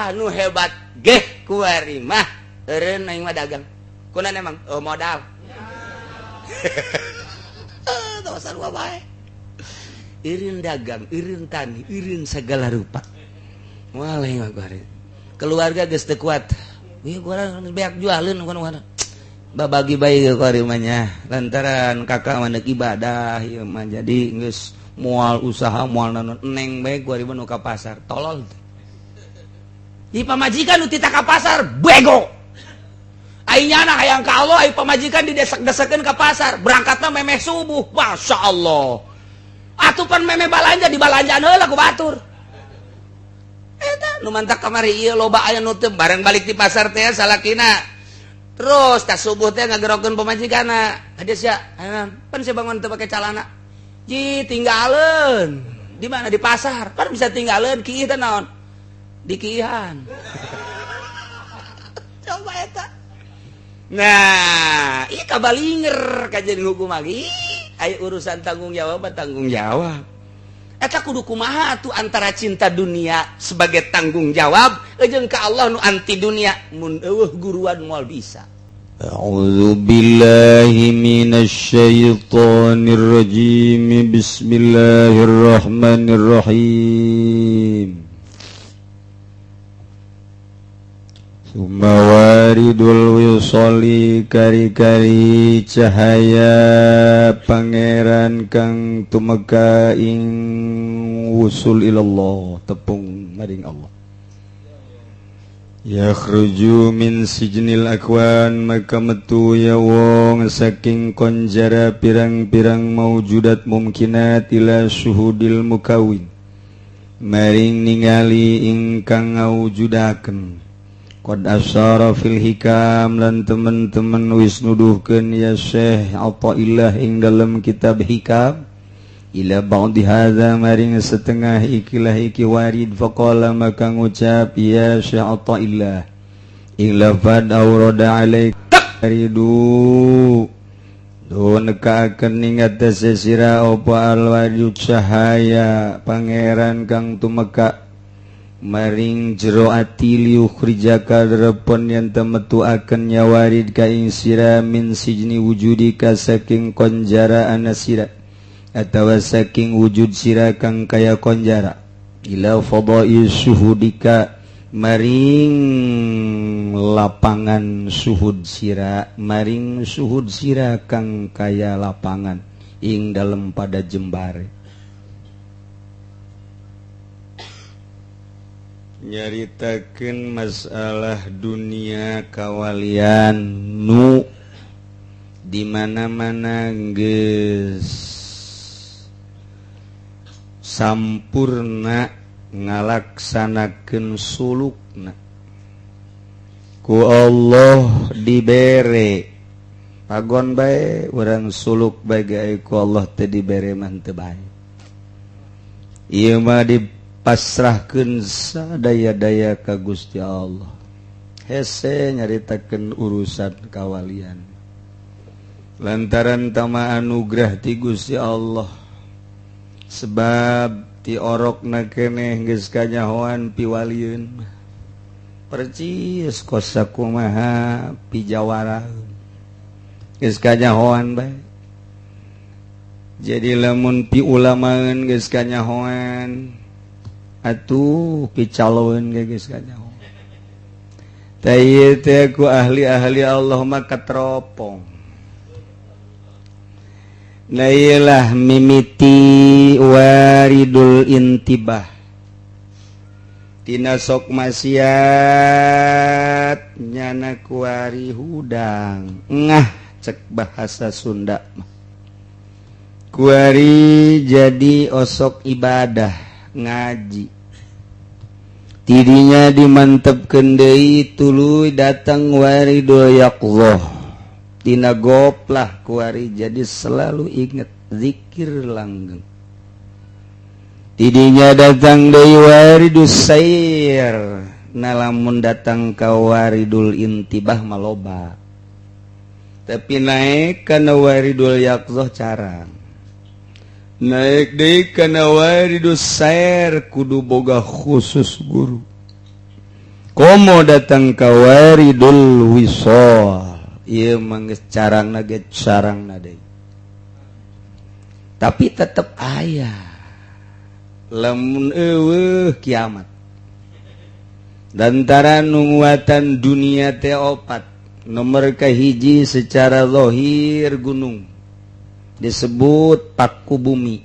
Tah, nu hebat geh kuari mah eureun aing mah dagang. Kunaon emang? Oh, modal. Teu sarua bae. Eureun dagang, eureun tani, eureun segala rupa. Moal aing mah kuari. Keluarga geus teu kuat. Ieu gua beak jualeun kunaon. Babagi bae kuari mah nya. Lantaran kakak mah ibadah ieu mah jadi geus moal usaha, moal naon, neng bae kuari mah nu ka pasar. Tolol. Di pamajikan nu tita ka pasar bego. Ai nyana hayang ka Allah, ai pamajikan didesak-desakeun ka pasar, berangkatna memeh subuh. Masya Allah. Atuh pan memeh balanja di balanjaan heula ku batur. Eta nu mantak kamari ieu loba aya nu teu bareng balik di pasar teh salakina. Terus tas subuh teh ngagerokeun pamajikanna. Hade sia, pan sia bangun teu pake calana. Ji tinggaleun. Di mana, di pasar? Kan bisa tinggaleun kiih teh naon? Dikiihan. Coba eta. Nah, ieu kabalinger kajian hukum lagi. Ayo urusan tanggung jawab, tanggung jawab. Eta kudu kumaha atuh antara cinta dunia sebagai tanggung jawab jeung ka Allah nu anti dunia, mun eueuh guruan moal bisa. أعوذ بالله من الشيطان الرجيم. بسم الله الرحمن الرحيم. ثم وارد الوصال kari-kari cahaya pangeran kang tumeka ing wusul ilallah, tepung maring Allah. Yakhruju min sijnil akwan, maka metu ya wong saking konjara pirang-pirang maujudat mumkinat, ila syuhudil mukawin, maring ningali ingkang ngawujudakeun. Qad asyara fil hikam, lan teman-teman wis nuduhkeun ya Syekh Athaillah ing dalam kitab hikam, ila ba'di hadza, maring setengah ikilah iki warid. Faqala, maka ngucap ya Syekh Athaillah ing lafad awrada alaik ridu do nekakeun ing atase sira apa alwajud, cahaya pangeran kang tumeka maring jero ati, liukhrijaka, repon yen temetuakeun nya warid ka ing sira, min sijni wujudika, saking konjara ana sira atawa saking wujud sira kang kaya konjara, ila fadai syuhudika, maring lapangan suhud sira, maring suhud sira kang kaya lapangan ing dalem pada jembare. Nyaritakeun masalah dunia kawalian nu di mana-mana geus sampurna ngalaksanakeun sulukna, ku Allah dibere pagon bae urang suluk bae ge, ku Allah teu dibere mah teu bae. Ieu mah dipasrahkeun sadaya-daya ka Gusti Allah. Hese nyaritakeun urusan kawalian lantaran tama anugerah ti Gusti Allah, sebab ti orokna keneh geus kanyahoan piwalieun percis kos sakumaha pijawara geus kanyahoan bae. Jadi lamun pi ulamaeun geus kanyahoan, atuh picaloeun ge geus kanyahoan. Tah, ieu teh ku ahli-ahli Allah mah kateropong. Nah, iyalah mimiti waridul intibah tina sok maksiat nyana kuari hudang ngah, cek bahasa Sunda mah kuari jadi osok ibadah ngaji. Tidinya dimantepkeun deui, tuluy datang waridul yaqzah. Tina goplah kuari jadi selalu inget zikir langgeng. Tidinya datang deui waridus sair. Nah, lamun datang ka waridul intibah maloba, tapi naik kana waridul yaqzah carang, naik deui kana waridus sair kudu boga khusus guru. Komo datang ka waridul wisol, ieu mah geus carangna ge carangna deui. Tapi tetep aya lamun eueuh kiamat. Lantaran nunguatan dunia teh opat. Nomor kahiji secara zahir gunung disebut paku bumi.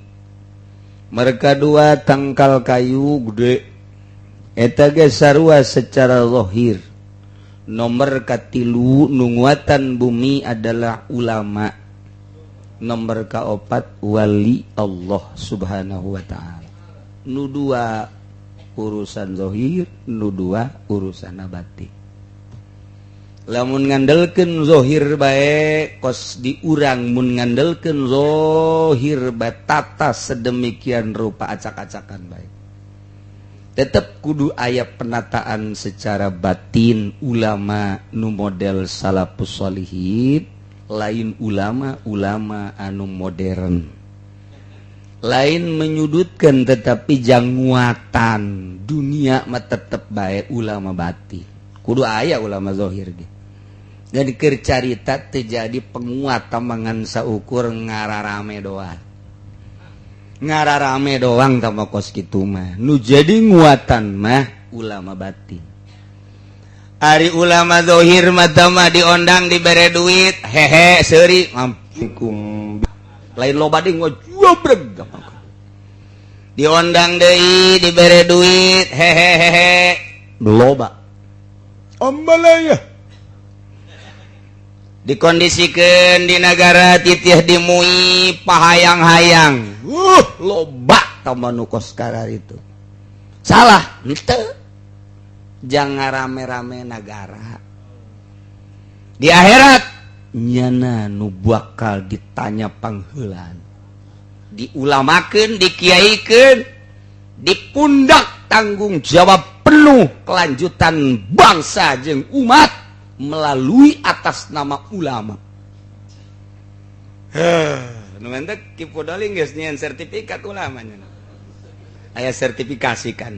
Mereka dua tangkal kayu gede eta ge sarua secara zahir. Nomor katilu nunguatan bumi adalah ulama. Nomor kaopat wali Allah Subhanahu wa ta'ala. Nu dua urusan zahir, nu dua urusan batin. Lamun ngandelkeun zahir bae kos diurang, mun ngandelkeun zahir bae tata sedemikian rupa acak-acakan bae. Tetep kudu aya penataan secara batin. Ulama nu model salafus sholihin, lain ulama-ulama anu modern. Lain menyudutkan, tetapi janguatan dunia mah tetep bae ulama batin. Kudu aya ulama zahir ge. Dan keur carita teu jadi penguat tamangan saukur ngararame doang. Ngararame doang tambah kos kitu mah. Nu jadi nguatan mah ulama batin. Ari ulama zahir mah mah diondang dibere duit, hehe seuri mampikum. Lain loba deui ngojobreg. Diondang deui dibere duit, hehehehe. Loba. Ambalaya. Dikondisikan di negara titih dimui pahayang-hayang. Loba tambah nu kos itu. Salah, henteu. Jangan rame-rame negara. Di akhirat nyana nu bakal ditanya pangheulaan. Diulamakeun, dikiaikeun, dipundak tanggung jawab penuh kelanjutan bangsa jeung umat melalui atas nama ulama. Heh, nu mentek Ki Fudoli geus nyieun sertifikat ulamanya. Aya sertifikasi kan.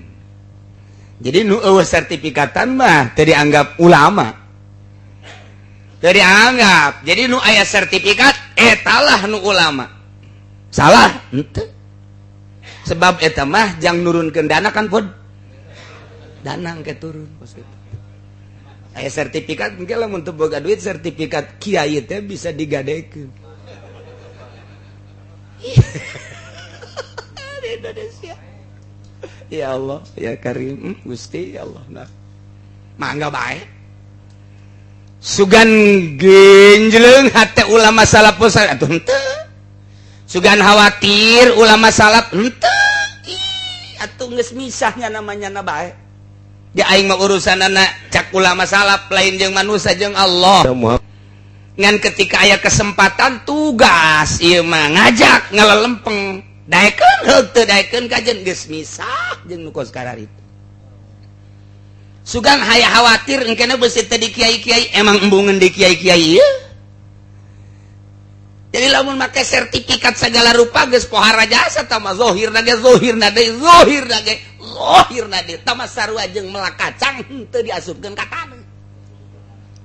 Jadi nu eueuh sertifikatan mah teu dianggap ulama. Teu dianggap. Jadi nu aya sertifikat etalah nu ulama. Salah henteu. Sebab eta mah jang nurunkeun dana kan pod. Dana engke turun kos kitu. Aya sertifikat engke lamun teu boga duit sertifikat kiai teh bisa digadekeun. Di Indonesia. Ya Allah, ya Karim, Gusti ya Allah. Nah. Mangga bae. Sugan genjleung hate ulama salafus atuh henteu. Sugan khawatir ulama salaf henteu. Ih, atuh geus misahnya namanya na bae. Di aing mah urusanana cak ulama salaf lain jeung manusia jeung Allah. Ngan ketika aya kesempatan tugas ieu mah ngajak ngalelempeng. Daekeun heug teu daekeun kajen geus misah jeung nu kos kararitu. Sugan haya khawatir engkena beusi teh di kiai-kiai emang embungeun di kiai-kiai ieu. Jadi lamun make sertifikat segala rupa geus pohara jasa tama zahirna ge zahirna deui zahirna ge zahirna deui tama sarua jeung melak kacang henteu diasupkeun ka taneuh.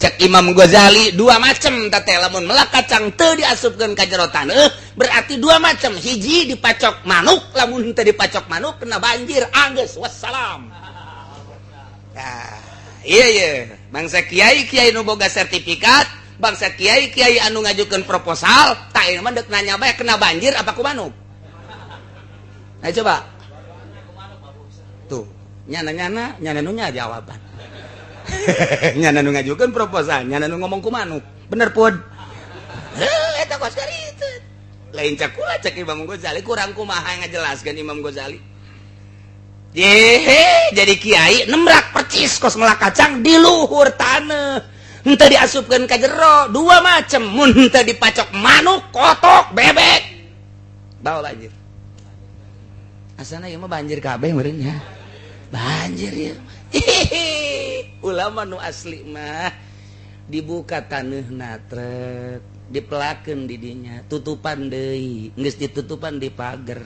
Cek Imam Ghazali dua macam teh lamun melak kacang teu diasupkeun ka jero taneuh berarti dua macam, hiji dipacok manuk, lamun henteu dipacok manuk kena banjir anggeus wassalam. Nah, iya iya bangsa kiai-kiai nu boga sertifikat, bangsa kiai-kiai anu ngajukeun proposal, tak ieu mah deuk nanya bae kena banjir apa ku manuk. Nah coba. Tuh, nyana-nyana, nyana nu nya jawaban. Nyana nu ngajukeun proposal, nyana nu ngomong ku manuk. Bener pun. Eta kos itu. Lain cak kula cek Imam Ghazali kurang kumaha ngajelaskeun Imam Ghazali. Yehe, jadi kiai nemrak percis kos melak kacang di luhur taneuh. Henteu diasupkeun ka jero, dua macam. Mun henteu dipacok manuk, kotok, bebek. Bawa banjir. Asana ieu mah banjir kabeh meureun nya. Banjir ieu. Ulama nu asli mah dibuka taneuhna trek, dipelakeun di dinya, tutupan deui, geus ditutupan di pager.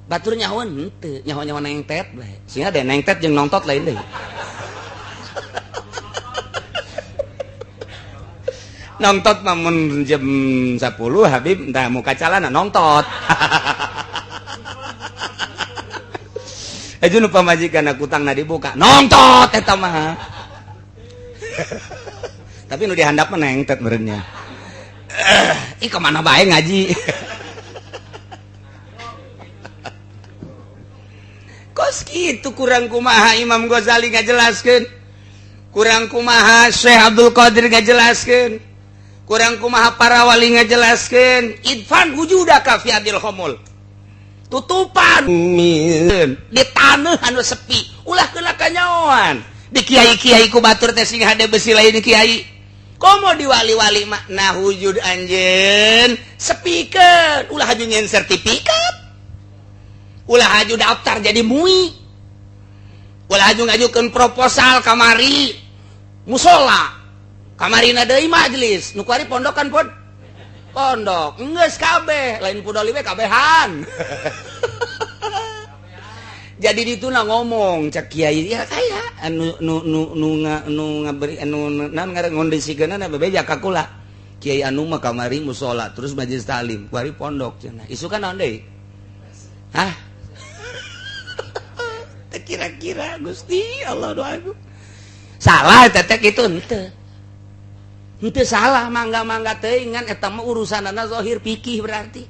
Batur nyahoan henteu, nyaho-nyaho nengtet bae. Sehingga ada nengtet jeung nongtot lain deui. Nongtot namun jam 10 Habib entah muka calana nongtot. Aja nu pamajikan kutangna dibuka nongtot eta mah. Tapi nu dihandap mah nengtet meureunnya. Ih kemana bae ngaji. Kos kitu kurang kumaha Imam Ghazali ngajelaskeun, kurang kumaha Syekh Abdul Qadir ngajelaskeun, kurang kumaha para wali ngajelaskeun. Idfan wujudaka fi adil khomul, tutupan di tanah anu sepi ulah kena kanyaoan di kiai-kiai ku batur teh sing hade besi lain kiai komo di wali-wali makna wujud anjeun sepikeun ulah haju nyen sertifikat, ulah haju daftar jadi mui, ulah haju ngajukeun proposal kamari musola kamarina deui majelis nu kuari pondokan pod pondok geus kabeh lain pudoli we kabehan. Jadi dituna ngomong cak kiai ya kaya anu nu nu nu nu ngaberi anu naon ngaran ngondisikeunna bebeja ka kula kiai anu mah kamari musola terus majelis taklim kuari pondok cenah isukan naon deui hah. Kira-kira Gusti Allah doaku salah eta teh kitu henteu henteu salah mangga-mangga teuing ngan eta mah urusanana zahir fikih berarti.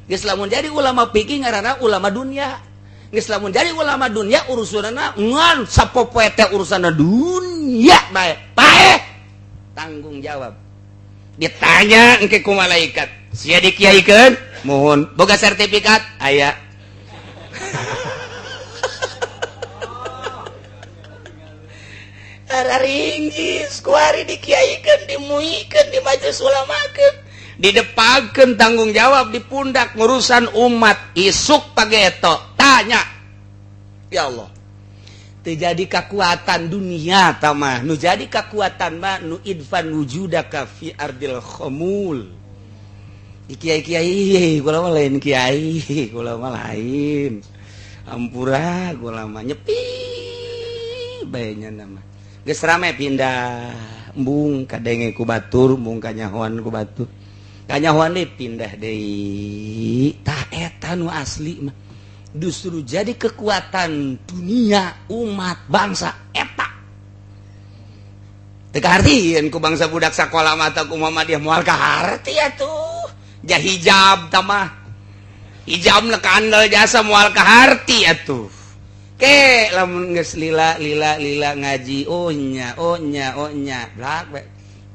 Geus lamun jadi ulama fikih ngaranna ulama dunia. Geus lamun jadi ulama dunia urusanana ngan sapopoe teh urusanna dunia bae. Paeh tanggung jawab. Ditanya engke ku malaikat, sia dikiaikeun? Mohon boga sertifikat? Aya. Ringgis kuari dikiaikan, dimuikan, di majelis ulamakeun, didepakeun tanggung jawab di pundak ngurusan umat isuk pageto tanya ya Allah teu jadi kekuatan dunia tamah nu jadi kekuatan mah nu idfan wujudaka fi ardil khumul. Di kiai-kiai kula mah lain kiai kula mah lain ampura kula mah nyepi bae nya nama geus rame pindah embung kadenge ku batur embung kanyahoan ku batur kanyahoan deui pindah deui tah eta nu asli mah justru jadi kekuatan dunia umat bangsa eta teu kahartieun ku bangsa budak sakola mah ku Muhammadiyah moal kaharti atuh ja hijab tah mah hijabna kandel jasa moal kaharti atuh. Ke lamun geus lila lila lila ngaji oh nya oh nya oh nya blak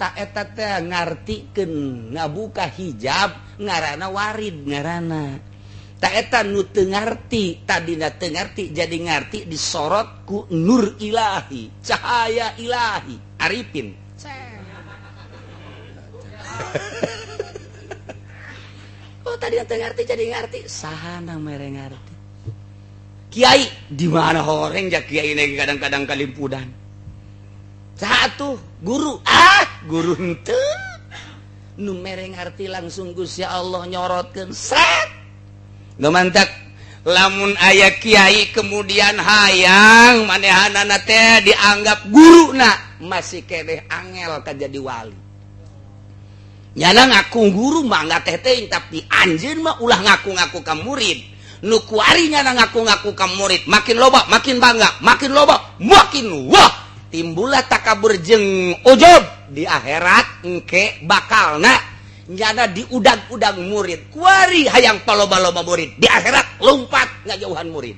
tak eta teh ngartikeun ngabuka hijab ngaranna warid ngaranna tak eta nu teu ngarti tadina teu ngarti jadi ngarti disorot ku nur ilahi cahaya ilahi arifin. Oh tadina teu ngarti jadi ngarti sahana mere ngarti kiai di mana horeng ja kiai ini kadang-kadang kalimpudan satu guru ah guru henteu nu mere ngarti langsung Gusti Allah nyorotkeun sret nu mantak lamun aya kiai kemudian hayang manehanana teh dianggap guruna masih keneh angel ka jadi wali nyana ngaku guru mah mangga teh teuing tapi anjeun mah ulah ngaku-ngaku ka murid nu kuarinya ngaku-ngaku ka murid makin loba makin bangga makin loba makin wah timbullah takabur jeung ujub di akhirat engke bakalna nyana diudag-udag murid kuari hayang paloba-loba murid di akhirat lompat ngajauhan murid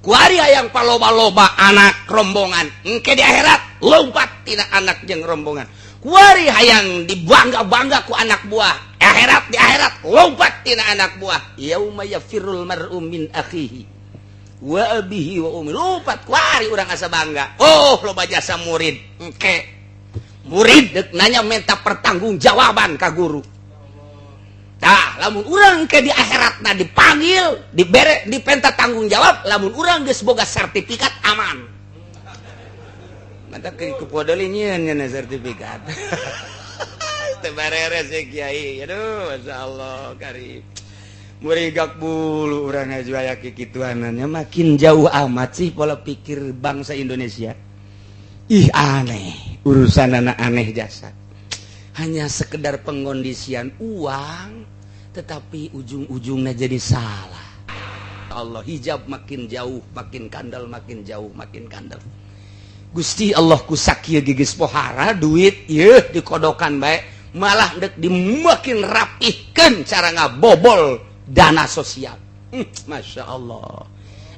kuari hayang paloba-loba anak rombongan engke di akhirat lompat tina anak jeung rombongan kuari hayang dibangga-bangga ku anak buah akhirat di akhirat lompat tina anak buah yauma yafirrul mar'u min akhihi wa abihi wa ummi lompat kuari urang asa bangga oh loba jasa murid engke murid deuk nanya minta pertanggungjawaban ka guru tah lamun urang ke di akhiratna dipanggil dibere dipenta tanggung jawab lamun urang geus boga sertifikat aman mantap ke kupodoli nyieun nya sertifikat. Teu bareres ya kiai aduh masyaallah karib murigak bulu urang aju aya kikituanannya makin jauh amat sih pola pikir bangsa Indonesia. Ih aneh urusan anak aneh jasa. Hanya sekedar pengkondisian uang, tetapi ujung-ujungnya jadi salah. Allah hijab makin jauh makin kandal, makin jauh makin kandal. Gusti Allah ku sakieu geus pohara duit yeuh dikodokan bae, malah dek dimakin rapihkeun cara ngabobol dana sosial. Masya Allah.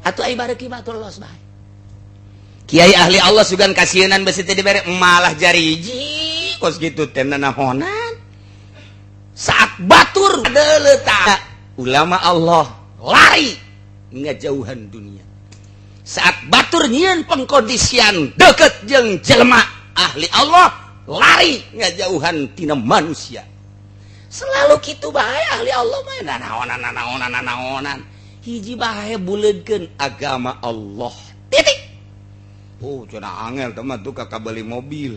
Atuh ai bareuki mah atuh los bae. Kiai ahli Allah sugan kasienan besi teh dibere malah jariji kos kitu teh nanahonan. Saat batur deuleu ulama Allah lari ngajauhan dunia. Saat batur nyieun pengkondisian deket jeung jelema ahli Allah lari ngajauhan tina manusia. Selalu kitu bae ahli Allah mah nanaonan nanaonan nanaonan. Hiji bae buleudkeun agama Allah. Titik. Oh, cenah angel teh mah tuh ka beli mobil.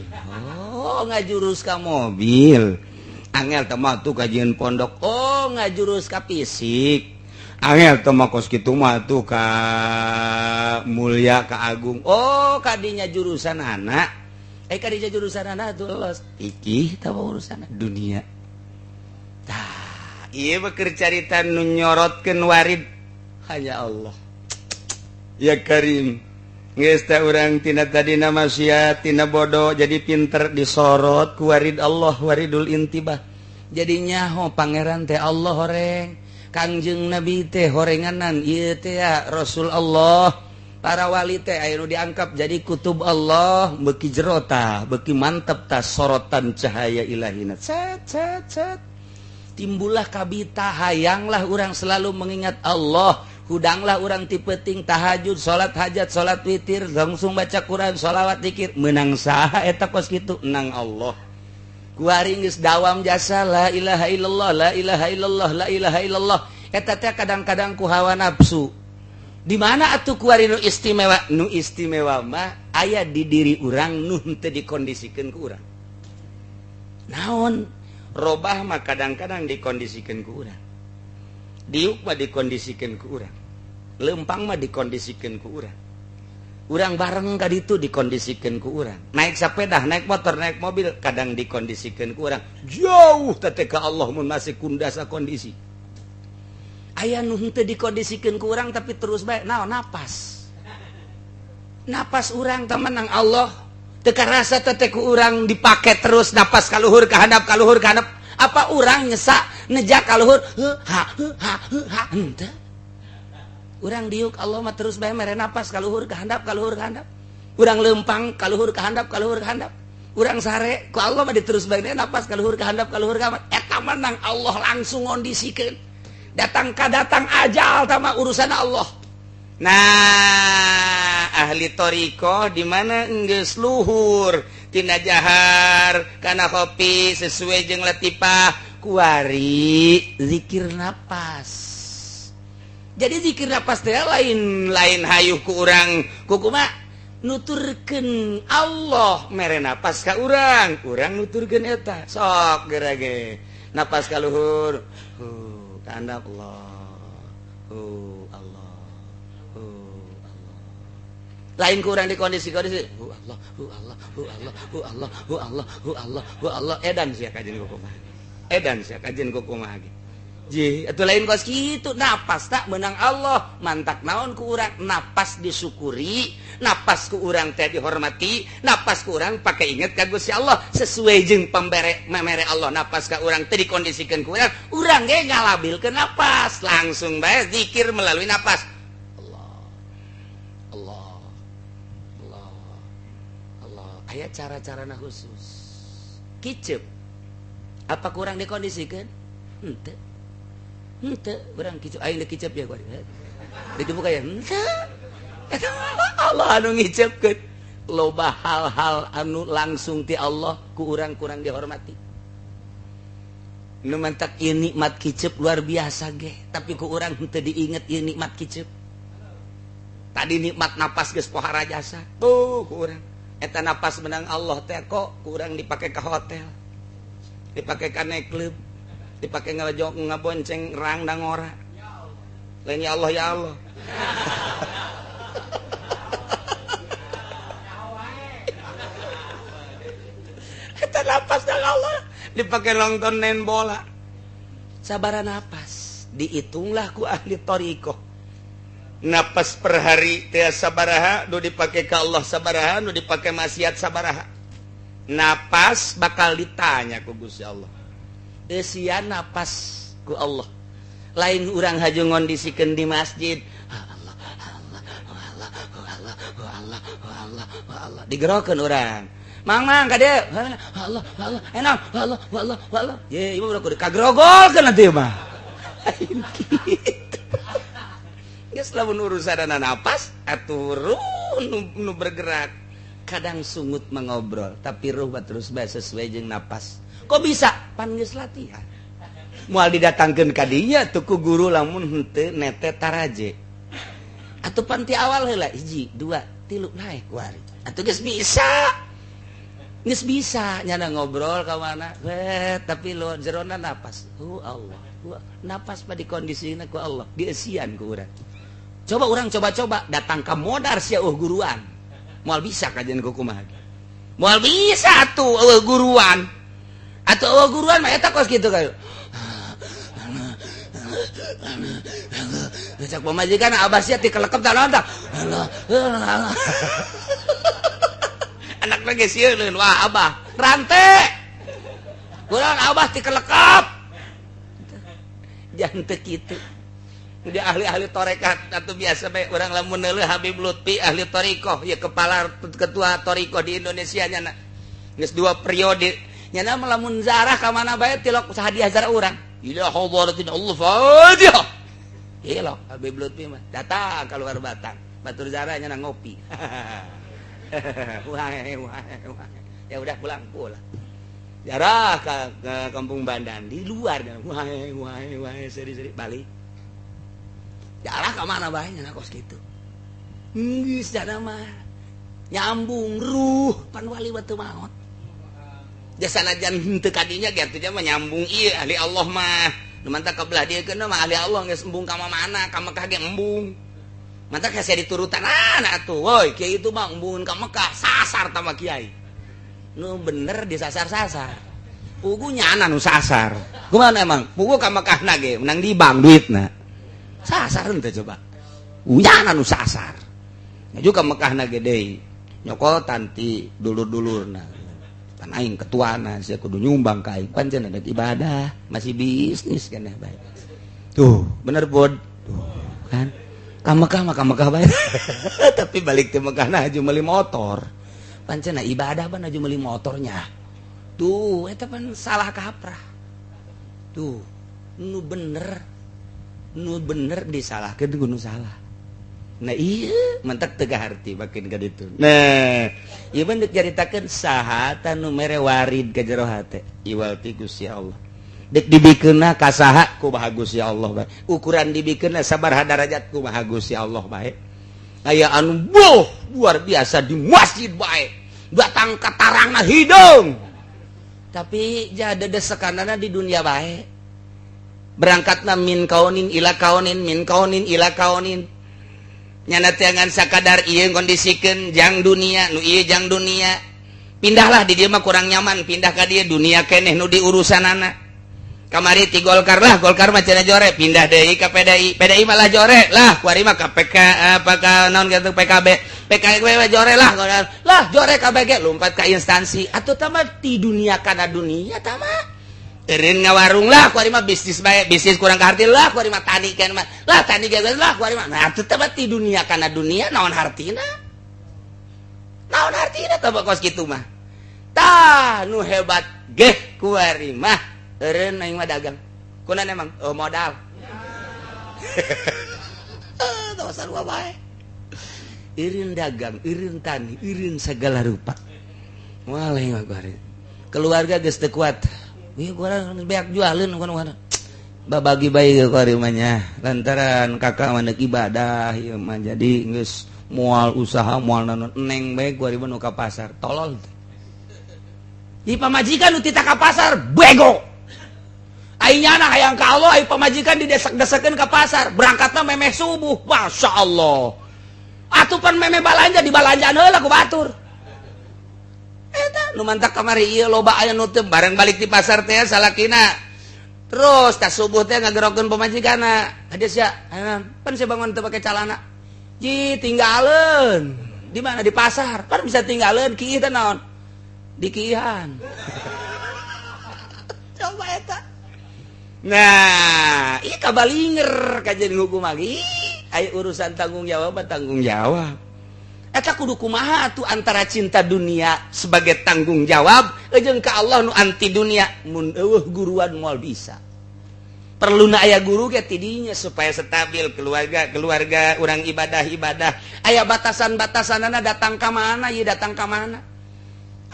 Oh, ngajurus ka mobil. Angel teh mah tuh kajian pondok. Oh, ngajurus ka fisik. Angel teh mah kos kitu mah tuh ka mulia ka agung. Oh, kadinya jurusan anak. Kadinya jurusan anak tuh los. Iki tah urusan dunia. Tah, ieu mah keur carita nu nyorotkeun warid hanya Allah. Ya Karim. Geus teh urang tina tadina maksiat, tina bodoh jadi pinter disorot ku warid Allah, waridul intibah. Jadi nyaho pangeran teh Allah horeng, Kangjeng Nabi teh horenganan ieu teh ya Rasul Allah. Para wali teh aya nu diangkap jadi kutub Allah, beuki jero tah, beuki mantep tah sorotan cahaya ilahina. Cet cet cet. Timbullah kabita hayanglah urang selalu mengingat Allah. Hudanglah urang ti peuting tahajud, salat hajat, salat witir, langsung baca Quran, sholawat, zikir. Menang saha eta kos kitu? Menang Allah. Kuari geus dawam jasa la ilaha illallah, la ilaha illallah, la ilaha illallah. Eta teh kadang-kadang ku hawa nafsu. Di mana atuh kuari nu istimewa? Nu istimewa mah aya di diri urang nu henteu dikondisikeun ku urang. Naon? Robah mah kadang-kadang dikondisikeun ku urang. Diuk mah dikondisikeun ku urang. Lempang mah dikondisikeun ku urang. Urang bareng ka ditu dikondisikeun ku urang. Naik sepeda, naik motor, naik mobil kadang dikondisikeun ku urang. Jauh teh ka Allah mun masih kundasa kondisi. Aya nu henteu dikondisikeun ku urang tapi terus bae naon napas. Napas urang teh menang Allah. Teu karasa teh ku urang dipake terus napas kaluhur ka handap kaluhur ka handap. Apa urang nyesak nejak kaluhur ha ha ha henteu. Urang diuk Allah mah terus bae mere napas kaluhur ka handap kaluhur ka handap. Urang lempang kaluhur ka handap kaluhur ka handap. Urang sare ku Allah mah diterus bae napas kaluhur ka handap kaluhur ka handap. Eta menang Allah langsung ngondisikeun. Datang ka datang ajal tama urusan Allah. Nah, ahli thoriqoh di mana enggeus luhur tina jahar kana kopi sesuai jeung latifah kuari zikir napas. Jadi zikir napas teh lain lain hayuh ku urang kukuma nuturkeun Allah mere napas ka urang, urang nuturkeun eta. Sok gerage napas ka luhur, ka handap Allah, Allah, Allah. Lain ku urang di kondisi-kondisi Allah, Allah, Allah, Allah, Allah, Allah, Allah, edan sia kajian kukumaha. Edan sia kajian kukumaha ge. Ji, atuh lain kos kitu napas tak menang Allah, mantak naon ku urang napas disyukuri, napas ku urang teh dihormati, napas ku urang pake inget ka Gusti Allah sesuai jeung pembere memere Allah napas ka urang teh dikondisikeun ku urang, urang ge ngalabilkeun napas, langsung bae zikir melalui napas. Allah. Allah. Allah. Allah. Aya cara-carana khusus. Kicep. Apa kurang dikondisikeun? Henteu. Henteu, urang kicep aing deuk kicep ya kuari. Dibuka ya henteu. Allah anu ngicepkeun. Loba hal-hal anu langsung ti Allah ku urang kurang dihormati. Nu mantak ieu nikmat kicep luar biasa ge, tapi ku urang henteu diinget ieu nikmat kicep. Tadi nikmat napas geus pohara jasa. Tuh ku urang. Eta napas menang Allah teh kok ku urang dipake ka hotel. Dipake ka nightclub. Dipake ngajok ngabonceng rang dangora. Lain ya Allah ya Allah. Eta napas nang Allah. Dipakai nonton main bola. Sabaraha napas dihitunglah ku ahli thoriqoh, napas per hari teh sabaraha, nu dipake ka Allah sabaraha, nu dipake maksiat sabaraha. Napas bakal ditanya ku Gusti Allah. Eusian napas ku Allah. Lain urang haju ngondisikeun di masjid, Allah, Allah, Allah, Allah, Allah, Allah, Allah, digerokeun urang. Mang, mang, ka dieu. Allah, Allah, enak, Allah, Allah, Allah. Ye, ieu mah kudu kagrogolkeun atuh mah. Lain kitu. Geus, lamun urusan napas atuh ruh nu bergerak. Kadang sungut mengobrol, tapi ruh terus bae sesuai jeung napas. Kok bisa? Pan geus latihan. Moal didatangkeun ka dinya tuh ku guru lamun henteu nete taraje. Atuh pan ti awal heula, hiji, dua, tilu, naik kuari. Atuh geus bisa. Geus bisa nyana ngobrol ka mana, tapi lo jerona napas. Oh Allah. Napas mah dikondisina ku Allah, dieusian ku urang. Coba urang coba-coba datang ke modar sia euweuh guruan. Moal bisa kajian ku kumaha. Moal bisa tuh euweuh guruan. Atau euweuh guruan mah eta kos kitu kayu. Cak pamajikan, abah sia ti kelekep tah naon tah. Allah. Anak lagi sieun, wah abah rante. Kurang abah ti kelekep. Jangan teu kitu. Dia ahli-ahli torekat atau biasa bae urang lamun neuleuh Habib Lutfi, ahli thoriqoh ya, kepala ketua thoriqoh di Indonesia nya, geus dua periode nya. Mah lamun zarah ka mana bae tilok hadiah zarah urang, ila hadratin Allah Fatihah. Ilok Habib Lutfi mah datang keluar batang batur zarahnya na ngopi, wah wah wah, ya udah pulang pulang. Jarah ke kampung Bandan di luar, wah wah wah, seri-seri balik. Jarah ke mana bae nya kos kitu. Geus jana mah nyambung ruh, pan wali batu maot. Jasa najan henteu kadinya ge atuh mah nyambung ieu ahli Allah mah. Nu mantak ka belah dieu keun mah ahli Allah geus embung ka mana, ka Mekah ge embung. Mantak hese diturutan anak atuh. Woi, kiai itu mah embungeun ka Mekah, sasar tama kiai. Nu bener disasar-sasar. Pugu nyana nu sasar. Kumaha emang? Pugu ka Mekah ge menang di bank duitna. Sasar henteu coba? Nyana nu sasar. Juga Mekah na ge deui. Nyokotan ti dulur-dulurna. Pan aing ketuana, sia kudu nyumbang ka aing. Pancen ada ibadah, masih bisnis kan bae. Tuh, bener bod. Tuh, kan? Ka Mekah mah ka Mekah bae. Tapi balik ke Mekah na haju meuli motor. Pancen ibadah pan haju meuli motornya. Tuh, eta pan salah kaprah. Tuh, nu bener disalahkeun ku nu salah. Nah iya, mentak teu harti makin ka ditu. Nah, ieu mah deuk caritakeun saha ta nu mere warid ka jero hate. Iwal ti Gusti Allah. Dek dibikeunna ka saha kumaha Gusti Allah bae. Ukuran dibikeunna sabaraha darajat kumaha Gusti Allah bae. Aya anu boh luar biasa di masjid bae. Datang ka tarangna hideung. Tapi jada desekanana di dunia bae. Berangkatna min kaunin ila kaunin, min kaunin ila kaunin. Nyana tiangan sakadar ieu ngondisikeun jang dunia, nu ieu jang dunia. Pindahlah di dieu mah kurang nyaman, pindah ka dieu, dunia keneh nu diurusanana. Kamari ti Golkar lah, Golkar mah cenah jore, pindah deui ka PDI. PDI malah jore lah, kuari mah ka PK apa ka naon kitu PKB. PKB mah jore lah, lah jore KBG, lompat ka instansi. Atuh tama ti dunia kana dunia tama. Eureun ngawarung lah, kuari mah bisnis bae, bisnis kurang kaharti lah, kuari mah tani kan mah. Lah tani ge lah kuari mah. Nah, atuh tama ti dunia kana dunia naon hartina? Naon hartina tama kos kitu mah? Tah nu hebat geh kuari mah eureun aing mah dagang. Kunan emang? Oh, modal. Tah sarua bae. Eureun dagang, eureun tani, eureun segala rupa. Waleh mah kuari. Keluarga geus teu kuat. Ieu kurang beak jualeun kumaha. Babagi bae kuari mah nya. Lantaran kakak mah deuk ibadah ieu mah jadi geus moal usaha moal naon, neng bae kuari mah nu ka pasar. Tolol. Di pamajikan nu tita ka pasar bego. Ai nyana hayang ka Allah, ai pamajikan didesak-desakeun ka pasar, berangkatna memeh subuh. Masya Allah. Atuh pan memeh balanja di balanjaan heula ku batur. Eta Nu mantak kamari ieu loba aya nu teu bareng balik di pasar teh salakina. Terus tas subuh teh ngagerokeun pamajikanna. Hadiah sia, pan sia bangun teu pake calana. Ji tinggaleun. Di mana di pasar? Pan bisa tinggaleun kiih teh naon? Di kiihan. Coba eta. Nah, ieu kabalinger kajian hukum lagi. Ayo urusan tanggung jawab, tanggung jawab. Eta kudu kumaha tuh antara cinta dunia sebagai tanggung jawab jeung ka Allah nu anti dunia, mun eueuh guruan moal bisa. Perlu na aya guru ge tidinya supaya stabil keluarga, keluarga urang ibadah-ibadah. Aya batasan-batasanana, datang ka mana ieu, datang ka mana.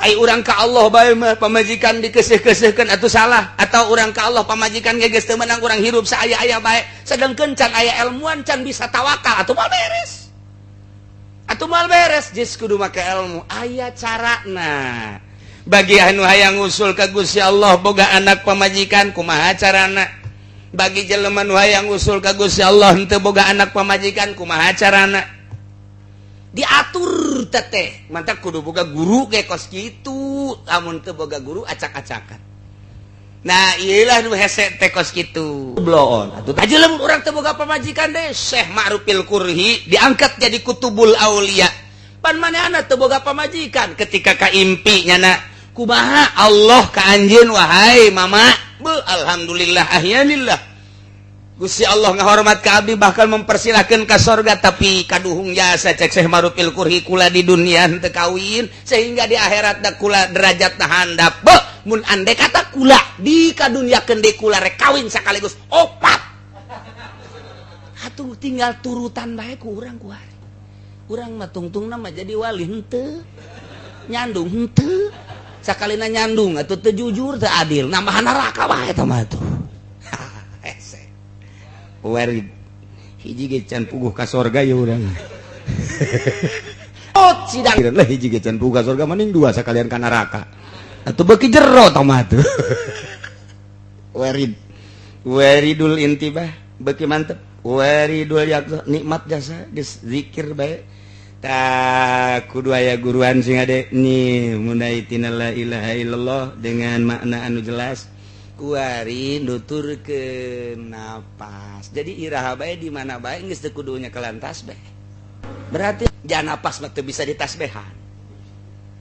Ai urang ka Allah bae mah pamajikan dikeuseuh-keuseuhkeun atuh salah, atau urang ka Allah pamajikan ge geus teu meunang, urang hirup saaya-aya bae, sedangkeun can aya ilmuan, can bisa tawakal, atuh moal beres, atuh moal beres. Jis kudu make ilmu, aya carana. Bagi anu hayang usul ka Gusti Allah boga anak pamajikan, kumaha carana? Bagi jelema nu hayang usul ka Gusti Allah henteu boga anak pamajikan, kumaha carana? Diatur teteh, mantap kudu boga guru ge kos kitu. Lamun teu boga guru, acak-acakan. Nah, iyalah nu hese teh kos kitu bloon atuh. Aja lamun urang teu boga pamajikan deh, Syekh Ma'rufil Kurhi diangkat jadi kutubul aulia, pan manehna teu boga pamajikan. Ketika kaimpi nyana kumaha Allah ka anjeun, wahai mama? Be, alhamdulillah, ahyanillah, Gusti Allah ngahormat ka abdi, bahkan mempersilahkan ka sorga, tapi kaduhung jasa, cek Syekh Ma'rufil Kurhi, kula di dunia henteu kawin sehingga di akhirat da kula derajat handap. Be, mun ande kata kula di kaduniakeun deui, kula rek kawin sekaligus opat. Atuh tinggal turutan bae ku urang kuari. Urang mah tungtungna mah jadi wali henteu, nyandung henteu. Sakalina nyandung atuh teu jujur, teu adil, nambahan neraka bae eta mah tuh. Hese. Warid hiji ge can puguh ka sorga ya urang. Oh, sidang lah hiji ge can puguh ka sorga, mending dua sekalian ka neraka. Atuh beuki jero tah mah tuh. Warid, waridul intibah beuki mantep, waridul yaqzah nikmat jasa. Geus zikir bae tak kudu aya guruan sing ade nih, mulai tina la ilaha illallah dengan makna anu jelas, kuari nuturkeun napas. Jadi iraha bae, di mana bae, geus teu kudu nyekelan tasbih. Berarti jangan napas mah teu bisa ditasbihan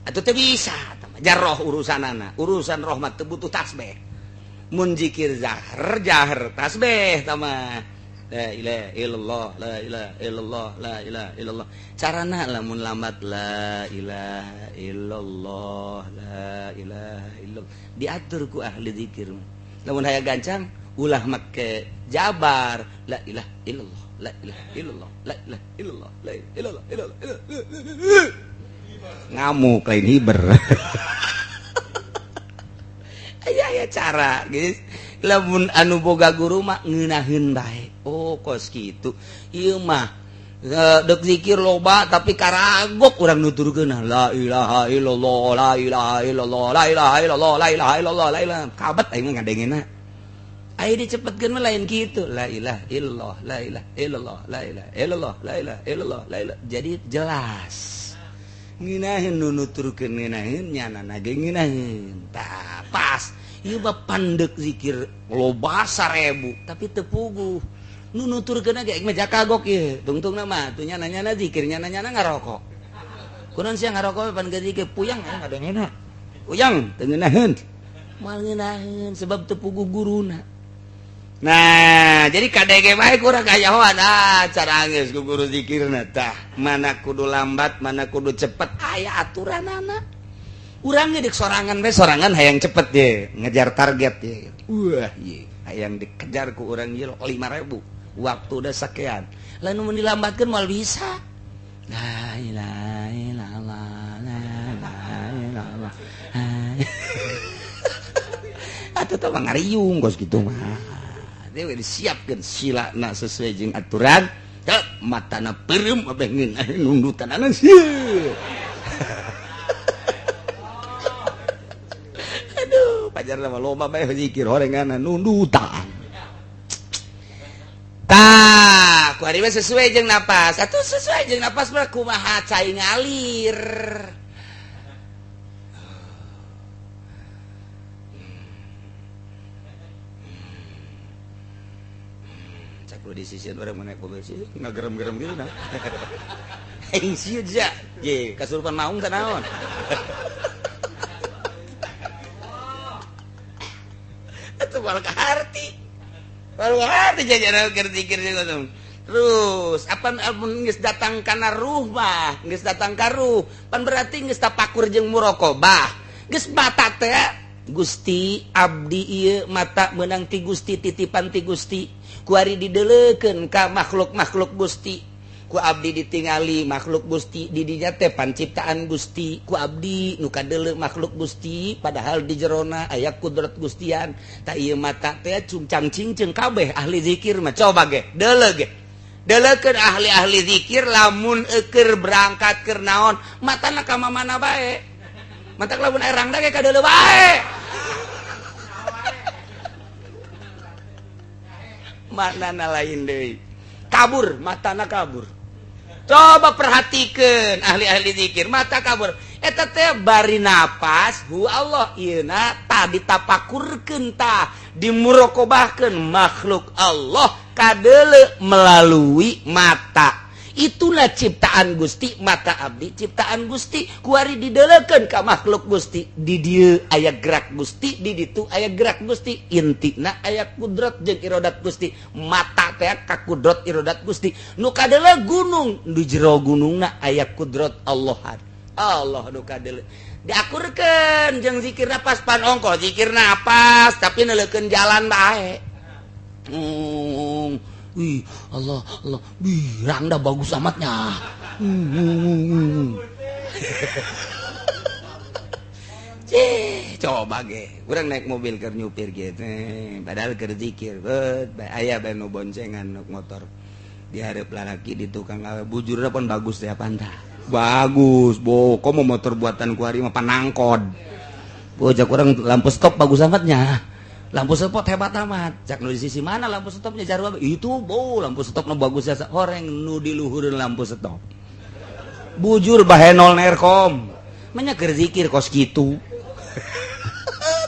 atau teu bisa jarroh urusanana. Urusan roh mah teu butuh tasbih. Mun zikir jahar jahar tasbih tama la ilaha illallah, la ilaha illallah, la ilaha illallah. Carana lamun lambat, la ilaha illallah, la ilaha illallah, diatur ku ahli zikir. Lamun hayang gancang, ulah make jabar, la ilaha illallah, la ilaha illallah, la ilaha illallah, la ilaha illallah, illallah, illallah. Ngamuk, lain hiber. Aya aya cara, guys. Lamun anu boga guru mah ngeunaheun bae. Oh, kos kitu ieu mah. Dek zikir loba tapi karagok urang nuturkeun la ilaha illallah, la ilaha illallah, la ilaha illallah, la ilaha illallah, la ilaha, kabat aing mah ngadengena. Ayo dicepetkeun mah lain kitu, la ilaha illallah, la ilaha illallah, la ilaha illallah, la ilaha illallah, la ilaha. Jadi jelas ngeunaheun nu nuturkeun, ngeunaheun nyana ge ngeunaheun. Tah, pas ieu mah pandek zikir loba 1000 tapi teu puguh nu nuturkeun ge mah kagok ieu tungtungna mah tuh. Nyana-nyana zikir, nyana-nyana ngarokok. Kunaon sia ngarokok? Pan zikir puyang aing ngadengena, puyang, teu ngeunaheun, moal ngeunaheun sebab teu puguh guruna. Nah, jadi KDG bae kurang kayahoan ah cara geus ku guru zikirna. Tah, mana kudu lambat, mana kudu cepet, aya aturanana. Urang ge sorangan bae, sorangan hayang cepet ye, ngejar target ye. Wah, ye, hayang dikejar ku urang ye 5000. Waktu udah sekian. Lalu mun dilambatkeun moal bisa. La ilaha illallah, la ilaha illallah. Atuh teh mah ngariung kos kitu mah. Dia disiapkan silana sesuai jeung aturan. Matana peureum abeh ngeunah nundutan sih. Aduh, pajar mah loba bae zikir horengan nundutan. Tah, ku ari sesuai jeung napas. Atuh sesuai jeung napas mah kumaha cai ngalir. Nu di sisian urang naik mobil sih ngagerem-gerem gitu nah. Aing sieun sia. Ye, kasurupan maung teh naon. Atuh moal kaharti. Moal kaharti jajaran keur zikir jeung. Terus apa amun geus datang kana ruh mah, geus datang ka ruh, pan berarti geus tapakur jeung muraqabah. Geus mata teh Gusti abdi ieu mata meunang ti Gusti titipan ti Gusti. Kuari dideleukeun ka makhluk-makhluk Gusti. Ku abdi ditingali makhluk Gusti di dinya teh panciptaan Gusti. Ku abdi nu kadeuleu makhluk Gusti padahal di jerona aya kudrat Gustian. Ta ieu mata teh cungcang cingceung kabeh ahli zikir mah coba ge deuleu ge. Deleukeun ahli-ahli zikir lamun eukeur berangkat keur naon matana ka mana bae. Matak lamun erang ge kadeuleu bae. Maknana lain deui. Kabur, matana kabur. Coba perhatikan ahli-ahli zikir, mata kabur. Eta teh bari napas, hu Allah ieuna tah ditapakurkeun tah, dimurokobahkeun makhluk Allah kadeuleu melalui mata. Itulah ciptaan Gusti, mata abdi ciptaan Gusti, kuari dideleukeun ka makhluk Gusti. Di dieu aya gerak Gusti, di ditu aya gerak Gusti, intina aya kudrat jeung irodat Gusti. Mata teh ka kudrat irodat Gusti. Nu kadeuleu gunung, di jero gunungna aya kudrat Allah. Allah nu kadeuleu. Diakurkeun jeung zikir napas pan ongkoh zikir napas tapi neuleukeun jalan bae. Wih, Allah, Allah, wih, rangda bagus amatnya. Cih, coba ge, urang naik mobil keur nyupir gitu, padahal keur zikir, bet, aya bae nu boncengan nu motor. Di hareup lalaki di tukang bujurna pun bagus teh pantah. Bagus, bo, komo motor buatan ku ari mah panangkod. Bocah urang lampu stop bagus amatnya. Lampu stop hebat amat. Cak nu di sisi mana lampu stopnya jarua itu bo lampu stop nu bagus jasa horeng nu di luhureun lampu stop. Bujur bahenol nerkom. Manya keur zikir kos kitu.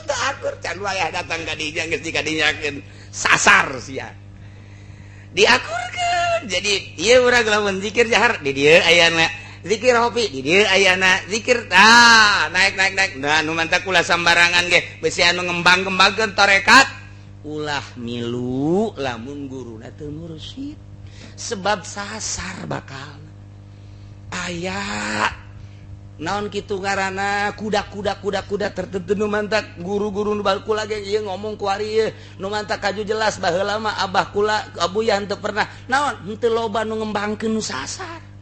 Teu akur can wayah datang ka dinya geus dikadinyakeun sasar sia. Diakurkeun. Jadi ieu urang lamun zikir jahar di dieu ayana zikir hopi di dieu ayana zikir ah naik naik naik nah nu mantak ulah sambarangan ge besi anu ngembang-ngembangkeun tarekat ulah milu lamun guruna teu mursyid sebab sasar bakal aya naon kitu ngaranna kuda-kuda kuda-kuda tertentu nu mantak guru-guru nu kula ge ieu ngomong ku ari ieu nu mantak kaju jelas baheula mah abah kula abuya henteu pernah naon henteu loba nu ngembangkeun nu sasar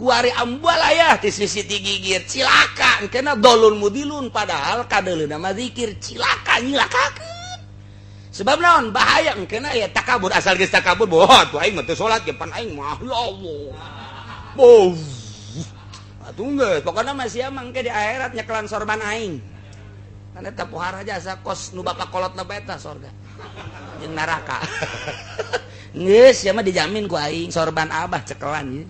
kuari ambalaya di sisi gigir cilaka kena dolun mudilun padahal kadeuleuna mah zikir cilaka nyilakakeun sebab naon bahaya kena ya takabur asal geus takabur boh atuh aing mah teu salat ge pan aing mah ya Allah boh atuh geus pokona mah sia mangke di akhirat nyekelan sorban aing kan eta pohara jasa kos nu bapak kolotna bae eta sorga jeung neraka geus sia mah dijamin ku aing sorban abah cekelan ieu.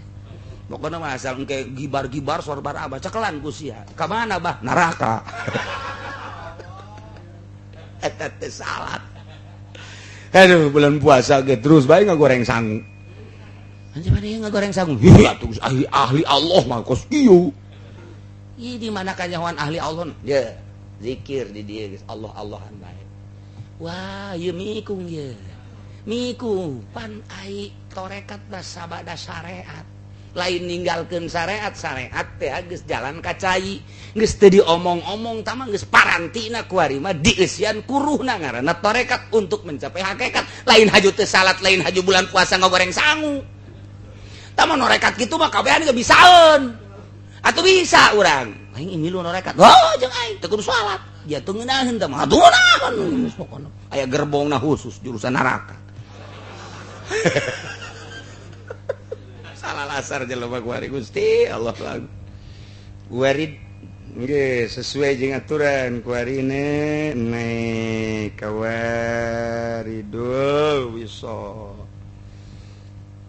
Pokoknya mah asal engke gibar-gibar sorban abah cekelan ku sia. Ka mana bah? Neraka. Eta teh salat. Aduh, bulan puasa ge terus bae ngagoreng sangu. Anjing mana ngagoreng sangu? Hih, atuh ahli Allah mah kos kieu. Ih, di mana kanyahoan ahli Allah? Ye, zikir di dieu geus Allah-Allahan bae. Wah, ieu mikung ye. Mikung pan ai tarekat mah sabada syariat. Lain ninggalkeun syariat, syariat teh geus jalan ka cai geus teu diomong-omong tah mah geus parantina ku ari mah dieusian kuruhna ngaranna tarekat untuk mencapai hakikat. Lain haju teu salat, lain haju bulan puasa ngagoreng sangu. Tah mah norekat kitu mah kabehan ge bisaeun. Atuh bisa urang. Aing milu norekat. Oh, jeung aing teu kudu salat. Dia teu ngeunaheun tah mah atuh ngeunaheun pokona. Aya gerbongna khusus jurusan neraka. Salah lasar jelema ku ari Gusti Allah lagu. Warid nggih sesuai jeung aturan ku ari ne kawaridul wisol.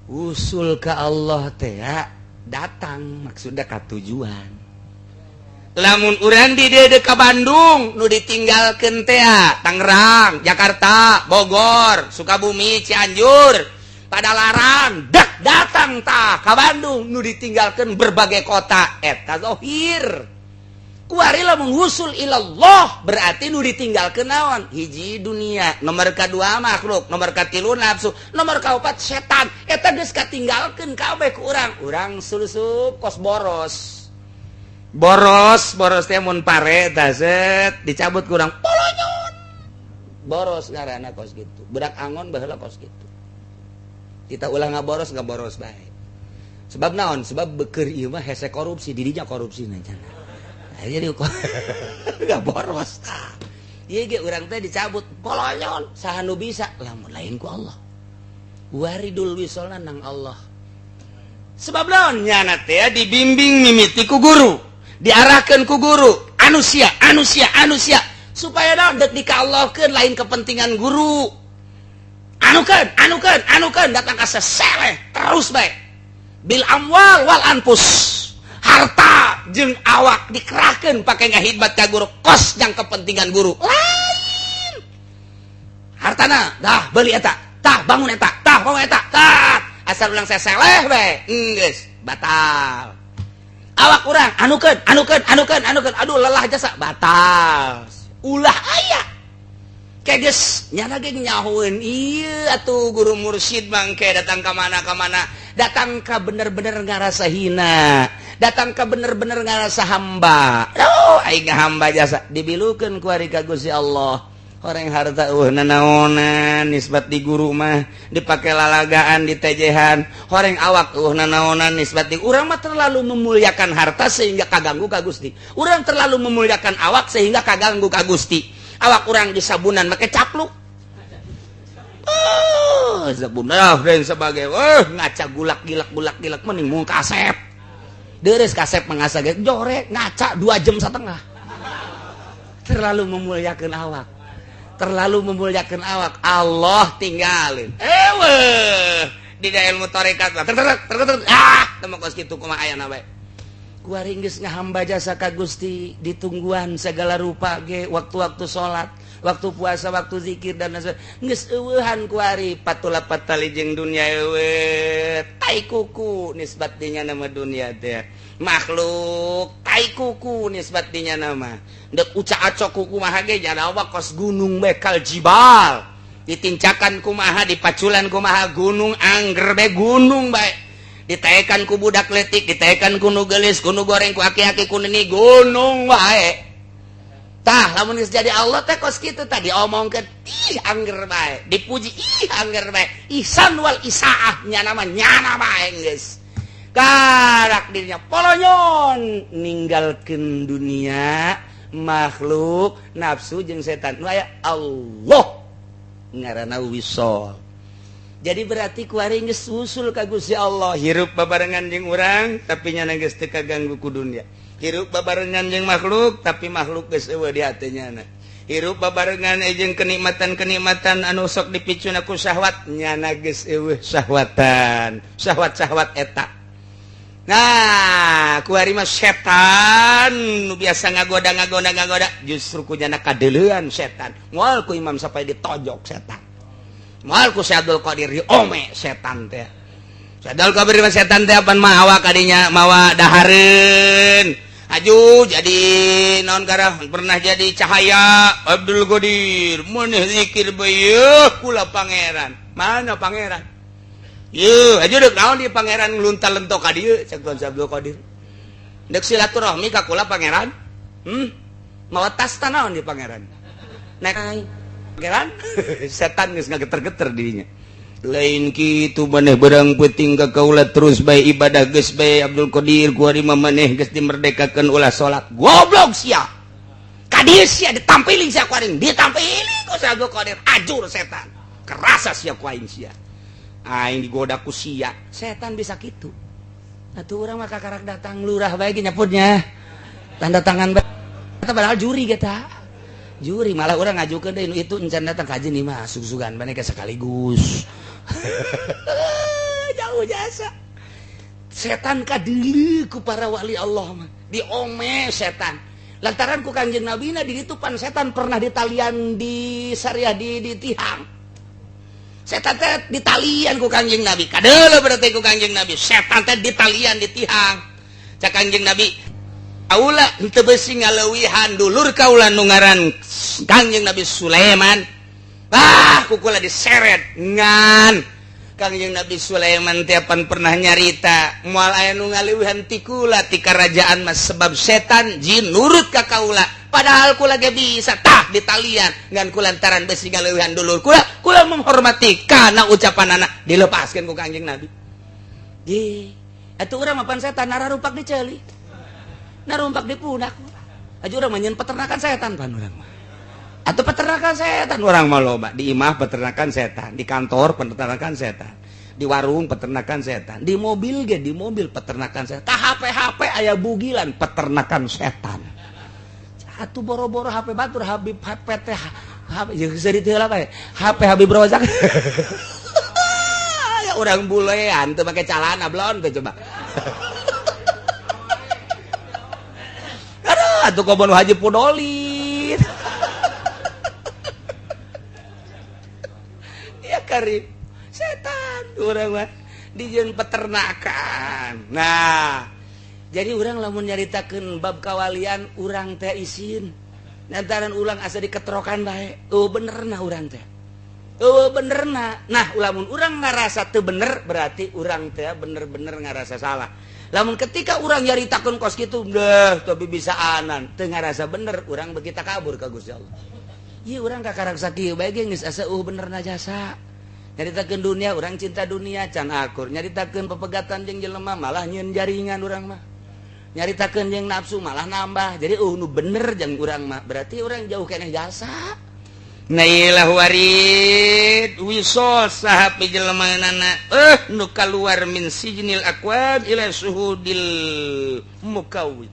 Usul ka Allah teh datang maksudna ka tujuan. Lamun urang di dieu ka Bandung nu ditinggalkeun teh Tangerang, Jakarta, Bogor, Sukabumi, Cianjur. Padalarang dak datang tah ka Bandung nu ditinggalkan berbagai kota eta zahir. Kuari lamun wusul ilallah berarti nu ditinggalkeun naon? Hiji dunia, nomor kadua makhluk, nomor katilu nafsu, nomor kaopat setan. Eta geus katinggalkeun kabeh ku urang. Urang sulusup kos boros. Boros, boros teh mun pare tah set dicabut ku urang polonyon. Boros ngaranna kos kitu. Budak angon baheula kos kitu. Kita ulah ngaboros, ngaboros bae. Sebab naon? Sebab beker ieu mah hese korupsi, dirinya korupsi na cenah. Nah, jadi nggak boros tah. Ieu ge urang teh dicabut polonyon, saha nu bisa lamun lain ku Allah. Waridul wisolna nang Allah. Sebab naon nyana teh dibimbing mimiti ku guru, diarahkeun ku guru, anusia, anusia, anusia supaya naon dek dikallahkeun lain kepentingan guru. Anukeun, anukeun, anukeun datang ka seseleh terus bae. Bil amwal wal anfus. Harta jeung awak dikerahkeun pake ngahidmat ka guru kos jang kepentingan guru. Lain. Hartana dah beli eta, tah bangun eta, tah bangun eta, tah asal ulang seseleh bae. Geus batal. Awak urang anukeun, anukeun, anukeun, anukeun. Aduh lelah jasa batal. Ulah aya. Kayak geus nyana ge nyahoeun ieu atuh guru mursyid mangke datang ka mana ka mana, datang ka bener-bener ngarasa hina, datang ka bener-bener ngarasa hamba. Oh, aing hamba jasa dibilukeun ku ari ka Gusti Allah. Orang harta eueuh nanaonan nisbat di guru mah dipake lalagaan ditejehan. Horeng awak eueuh nanaonan nisbat di urang mah terlalu memuliakan harta sehingga kaganggu ka Gusti. Urang terlalu memuliakan awak sehingga kaganggu ka Gusti. Awak urang disabunan make capluk. Oh, sabunan dan sebagai oh ngaca gulak gilak gulak gilak mending mung kasep. Deres kasep mengasa ge jore ngaca 2,5 jam. Terlalu memuliakan awak. Terlalu memuliakan awak. Allah tinggalin. Eweh di ilmu tarekat ter ter ter ter ah teu kos kitu kumaha aya bae. Kuari geus ngahamba jasa ka Gusti ditungguan segala rupa ge waktu-waktu salat, waktu puasa, waktu zikir dan lain sebagainya. Geus eueuhan kuari patula patali jeung dunia eueuh. Tai kuku nisbat dinya nama dunia teh. Makhluk tai kuku nisbat dinya nama. Dek uca acok kuku kumaha ge jana kos gunung bekal jibal. Ditincakan kumaha, dipaculan kumaha gunung angger be gunung bae. Ditaekan ku budak letik, ditaekan ku nu geulis, ku nu goreng, ku aki-aki, ku nini gunung wae. Tah, lamun geus jadi Allah teh kos kitu tah diomongkeun ih angger bae, dipuji ih angger bae. Ihsan wal isaah nyana mah nyana bae geus. Karak dirinya polonyon ninggalkeun dunia, makhluk, nafsu jeung setan. Nu aya Allah ngaranna wisol. Jadi berarti kuari geus usul ka Gusti Allah, hirup babarengan jeung urang tapi nyana geus teu kaganggu ku dunia. Hirup babarengan jeung makhluk tapi makhluk geus eueuh di hate nyana. Hirup babarengan jeung kenikmatan-kenikmatan anu sok dipicuna ku syahwat nyana geus eueuh syahwatan. Syahwat-syahwat eta. Nah, kuari mah setan nu biasa ngagoda ngagoda ngagoda justru ku nyana kadeuleuan setan. Moal ku Imam sampai ditojok setan. Moal ku Syekh Abdul Qadir diome setan teh. Syekh Abdul Qadir mah setan teh apan mawa kadinya mawa dahareun. Aju jadi naon garah pernah jadi cahaya Abdul Qadir maneh zikir bae kula pangeran. Mana pangeran? Yeuh, aju deuk naon di pangeran ngluntal lentok ka dieu cek Tuan Abdul Qadir. Deuk silaturahmi ka kula pangeran. Mawa tas ta naon di pangeran? Naik pangeran setan geus ngageter-geter dirinya. Lain kitu maneh berang peuting ka kaula terus bae ibadah geus bae Abdul Qadir kuari mah maneh geus dimerdekakeun ulah salat. Goblok sia. Ka dieu sia ditampiling sia ku aing, ditampiling ku Abdul Qadir ajur setan. Kerasa sia ku aing sia. Aing digoda ku sia, setan bisa kitu. Atuh urang mah kakarak datang lurah bae ge nyaputnya. Tanda tangan bae. Eta padahal juri kita. Juri malah urang ngajukeun deui nu itu encan datang kaji nih mah sug-sugan maneh sekaligus. Jauh jasa. Setan kadeuleu ku para wali Allah mah. Diome setan. Lantaran ku Kangjeng Nabi na di ditu pan setan pernah ditalian di syariah di tihang. Setan teh ditalian ku Kangjeng Nabi. Kadeuleu berarti ku Kangjeng Nabi. Setan teh ditalian di tihang. Cak Kangjeng Nabi, kaula henteu beusi ngaleuwihan dulur kaula nu ngaran Kangjeng Nabi Sulaiman. Ah, ku kula diseret ngan Kangjeng Nabi Sulaiman teh pan pernah nyarita moal aya nu ngaleuwihan ti kula ti karajaan mah sebab setan jin nurut ka kaula. Padahal kula ge bisa tah ditalian ngan kulantaran besi ngaleuwihan dulur kula, kula menghormati kana ucapan anak dilepaskeun ku Kangjeng Nabi. Di atuh urang mah pan setan nararupak di ceuli. Narumpak di pundak. Aja urang mah nyeun peternakan setan pan urang mah. Atau peternakan setan urang mah loba. Di imah peternakan setan, di kantor peternakan setan, di warung peternakan setan, di mobil ge di mobil peternakan setan. Ka HP HP aya bugilan peternakan setan. Atuh boro-boro HP batur Habib HP teh HP jeung seuri teh lah bae. HP Habib Rozak. Ya urang bulean teu make calana blon teh coba. Aduh, atuh kobon Haji Pudoli. Ya karib setan urang mah dijieun peternakan. Nah, jadi urang lamun nyaritakeun bab kawalian urang teh isin. Lantaran ulang asa diketrokan bae. Oh benerna urang teh. Oh benerna. Nah, lamun urang ngarasa teu bener berarti urang teh bener-bener ngarasa salah. Lamun ketika urang nyaritakeun kos kitu deh tapi bisa anan teu ngarasa bener urang begitu kabur ka Gusti Allah. Ieu urang kakarak sakieu bae ge geus asa bener jasa. Nyaritakeun dunia urang cinta dunia can akur, nyaritakeun pepegatan jeung jelema malah nyieun jaringan urang mah. Nyaritakeun jeung nafsu malah nambah. Jadi nu bener jeung urang mah berarti urang jauh keneh jasa. Nailah warid wisol saha pijelemaanana nu kaluar min sijnil aqwad ila suhudil mukawwid.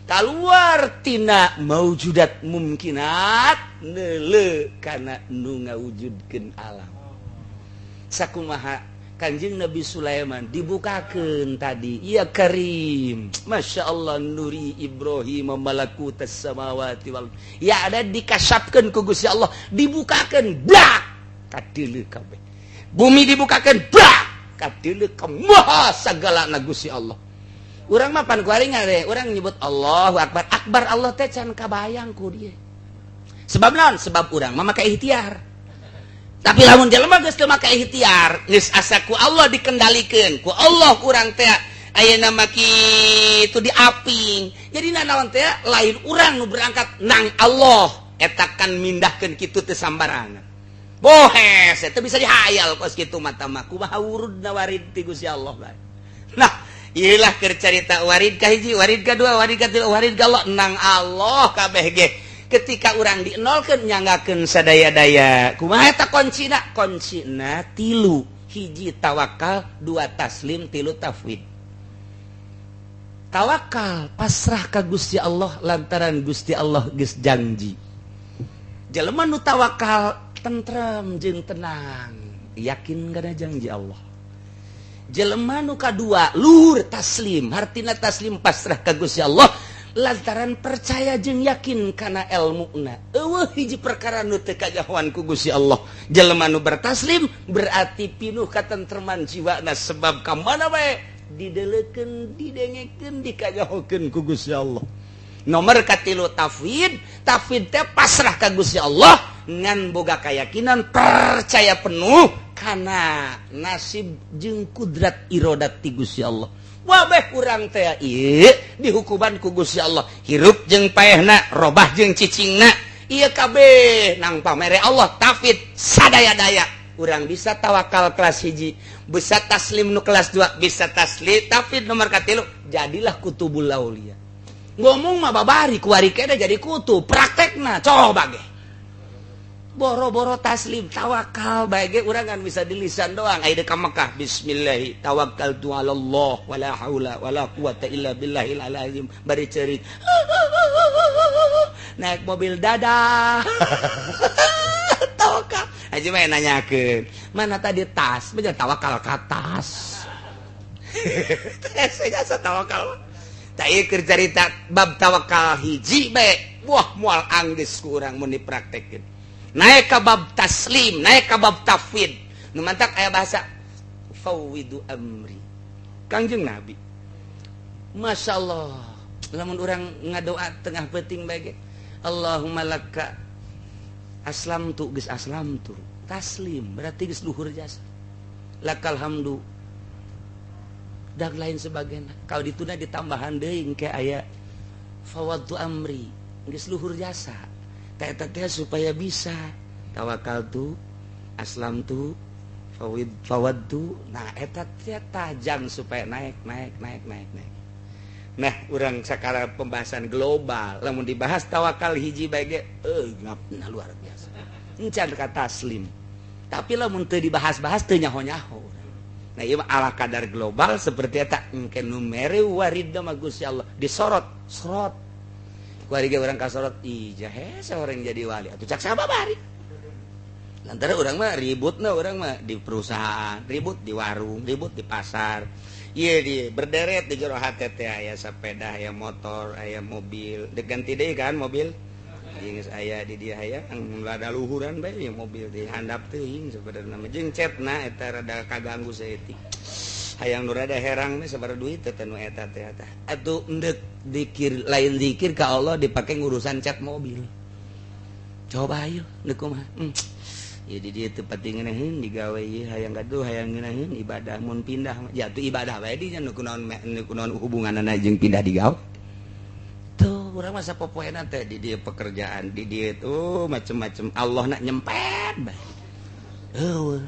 Kaluar tina maujudat mumkinat neuleu kana nu ngawujudkeun alam. Sakumaha Kanjeng Nabi Sulaiman dibukakeun tadi ya Karim Masya Allah nuri Ibrahim malakutas samawati wal ya ada dikasapkeun ku Gusti Allah dibukakeun blak kadeuleu kabeh bumi dibukakeun blak kadeuleu ka maha sagalana Gusti Allah. Urang mah pan kuari ngare urang nyebut Allahu Akbar akbar Allah teh can kabayang ku dieu sebab naon sebab urang mah make ikhtiar. Tapi lamun jelema geus teu make ikhtiar, geus asa ku Allah dikendalikeun, ku Allah urang teh ayeuna mah kitu diaping. Jadi nanaon teh lain urang nu berangkat nang Allah, eta kan mindahkeun kitu teh sambarangan. Bohes teu bisa dihayal kos kitu mata mah kumaha wurudna warid ti Gusti Allah bae. Nah, ieulah keur carita warid ka hiji, warid ka dua, warid ka tilu, warid ka Allah nang Allah kabeh ge. Ketika urang dienolkeun nyanggakeun sadaya-daya kumaha eta kuncina kuncina tilu hiji tawakal dua taslim tilu tafwid. Tawakal pasrah ka Gusti Allah lantaran Gusti Allah geus janji. Jelema nu tawakal tentrem jeung tenang yakin kana janji Allah. Jelema nu kadua luhur taslim hartina taslim pasrah ka Gusti Allah lantaran percaya jeung yakin kana elmuna. Eueuh hiji perkara nu teu kajahoan ku Gusti Allah. Jelema nu bertaslim berarti pinuh katentreman jiwana sebab ka mana bae dideulekeun didengekeun dikajahokeun ku Gusti Allah. Nomor katilu tafwid, tafwid teh pasrah ka Gusti Allah ngan boga keyakinan percaya penuh kana nasib jeung kudrat irodat ti Gusti Allah. Wabeh urang teh ieu dihukuman ku Gusti Allah hirup jeung paehna robah jeung cicingna ieu kabeh nang pamere Allah tafid sadaya-daya urang bisa tawakal kelas hiji bisa taslim nu kelas 2 bisa taslim tafid nomor katilu jadilah kutubul aulia. Ngomong mah babari kuari kene jadi kutub praktekna coba ge boro-boro taslim tawakal bae ge urang kan bisa di lisan doang aya ka Mekah bismillah tawakkaltu ala Allah wala haula wala quwata illa billahil azim bari ceurik naik mobil dadah tawakal aja mah nanyakeun mana tadi tas bener tawakal ka tas saya jasa tawakal tak ieu keur carita bab tawakal hiji bae wah moal anggeus ku urang mun dipraktekkeun. Naik ka bab taslim, naik ka bab tafwid, Nu mantak aya bahasa fawwidu amri. Kangjeng Nabi, Masya Allah, lamun orang ngadoa tengah peuting bae, Allahumma laka aslamtu, geus aslamtu, taslim berarti geus luhur jasa, lakal hamdu, dan lain sebagainya. Kalau dituna ditambahan deui engke aya fawwadtu amri, geus luhur jasa. Teh teh supaya bisa tawakal tu, aslam tu, fawid fawwadtu. Nah, eta teh tajam supaya naik, naik, naik, naik, naik. Nah, urang sekarang pembahasan global, lamun dibahas tawakal hiji bae ge ngap, nah, luar biasa encan ka taslim. Tapi lamun teu dibahas-bahas, teu nyaho-nyaho. Nah, ieu ala kadar global seperti eta. Engke nu mere waridna mah Gusti Allah, disorot sorot ku ari ge urang kasorot, ih, jahe seorang jadi wali atuh cak sabab bari. Lantaran urang mah ributna, urang mah di perusahaan ribut, di warung ribut, di pasar. Iya, di berderet di jero hate teh aya sepeda, aya motor, aya mobil. Diganti deui kan mobil. Geus aya di dia aya rada luhuran bae ya mobil di handap teuing sebenarnya mah, jeung cetna eta rada kaganggu saeutik. Hayang nu rada herang nih sabaraha duit teh nu eta teh eta. Atuh endek dikir lain dikir ka Allah dipake ngurusan cat mobil. Coba ayo deuk kumaha? Ya, di dieu teu pati ngeunaheun digawe ieu, hayang gaduh, hayang ngeunaheun ibadah mun pindah mah. Ya atuh ibadah bae dinya nu kunaon, nu kunaon hubunganna jeung pindah digawe. Tuh urang masa popoena teh di dieu pekerjaan, di dieu tuh macem-macem, Allah nak nyempet bae. Eueuh.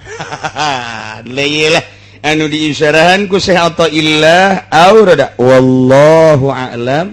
Lah anu diisyarahan ku Syekh Athaillah aurada, wallahu a'lam.